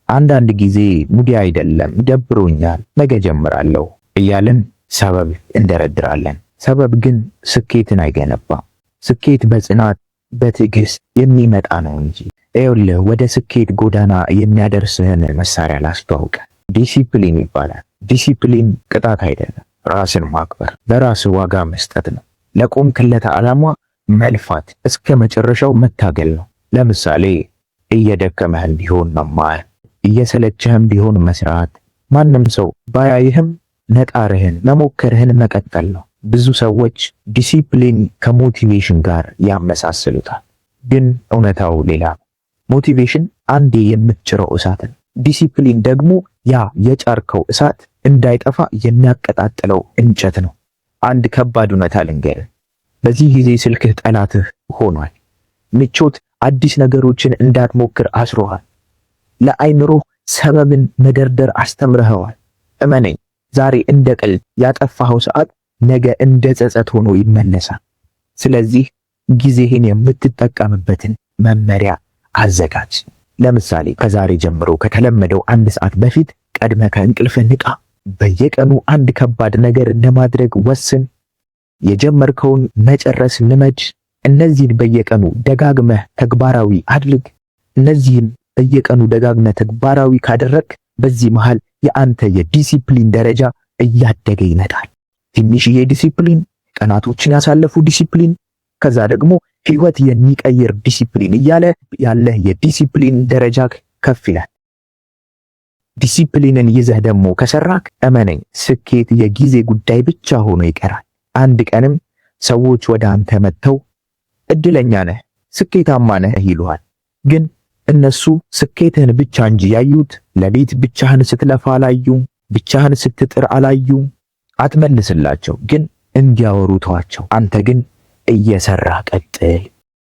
አንዳንድ ጊዜ ሙዴ አይደለም፣ ደብሮኛል፣ ነገ ጀምራለሁ እያልን ሰበብ እንደረድራለን። ሰበብ ግን ስኬትን አይገነባም። ስኬት በጽናት በትዕግስት የሚመጣ ነው እንጂ። ይኸውልህ፣ ወደ ስኬት ጎዳና የሚያደርስህን መሳሪያ ላስተዋውቅህ። ዲሲፕሊን ይባላል። ዲሲፕሊን ቅጣት አይደለም፣ ራስን ማክበር፣ ለራስ ዋጋ መስጠት ነው። ለቆምክለት ዓላማ መልፋት፣ እስከ መጨረሻው መታገል ነው። ለምሳሌ እየደከመህም ቢሆን መማር፣ እየሰለቸህም ቢሆን መስራት፣ ማንም ሰው ባያይህም መጣርህን መሞከርህን መቀጠል ነው። ብዙ ሰዎች ዲሲፕሊን ከ motivation ጋር ያመሳስሉታል፣ ግን እውነታው ሌላ ነው። Motivation አንዴ የምትጭረው እሳት ነው። ዲሲፕሊን ደግሞ ያ የጫርከው እሳት እንዳይጠፋ የሚያቀጣጥለው እንጨት ነው። አንድ ከባድ እውነታ ልንገርህ። በዚህ ጊዜ ስልክህ ጠላትህ ሆኗል። ምቾት አዲስ ነገሮችን እንዳትሞክር አስሮሃል። ለአይምሮህ ሰበብን መደርደር አስተምረኸዋል። እመነኝ፣ ዛሬ እንደ ቀልድ ያጠፋኸው ሰዓት ነገ እንደ ጸጸት ሆኖ ይመለሳል። ስለዚህ ጊዜህን የምትጠቀምበትን መመሪያ አዘጋጅ። ለምሳሌ ከዛሬ ጀምሮ ከተለመደው አንድ ሰዓት በፊት ቀድመህ ከእንቅልፍህ ንቃ። በየቀኑ አንድ ከባድ ነገር ለማድረግ ወስን። የጀመርከውን መጨረስ ልመድ። እነዚህን በየቀኑ ደጋግመህ ተግባራዊ አድርግ። እነዚህን በየቀኑ ደጋግመህ ተግባራዊ ካደረግክ በዚህ መሃል የአንተ የዲሲፕሊን ደረጃ እያደገ ይመጣል። ትንሽዬ ዲሲፕሊን፣ ቀናቶችን ያሳለፉ ዲሲፕሊን፣ ከዛ ደግሞ ህይወት የሚቀይር ዲሲፕሊን እያለ ያለህ የዲሲፕሊን ደረጃ ከፍ ይላል። ዲሲፕሊንን ይዘህ ደግሞ ከሰራክ እመነኝ፣ ስኬት የጊዜ ጉዳይ ብቻ ሆኖ ይቀራል። አንድ ቀንም ሰዎች ወደ አንተ መጥተው እድለኛ ነህ፣ ስኬታማ ነህ ይሉሃል። ግን እነሱ ስኬትህን ብቻ እንጂ ያዩት ሌሊት ብቻህን ስትለፋ አላዩም፣ ብቻህን ስትጥር አላዩም። አትመልስላቸው፣ ግን እንዲያወሩ ተዋቸው። አንተ ግን እየሰራህ ቀጥል።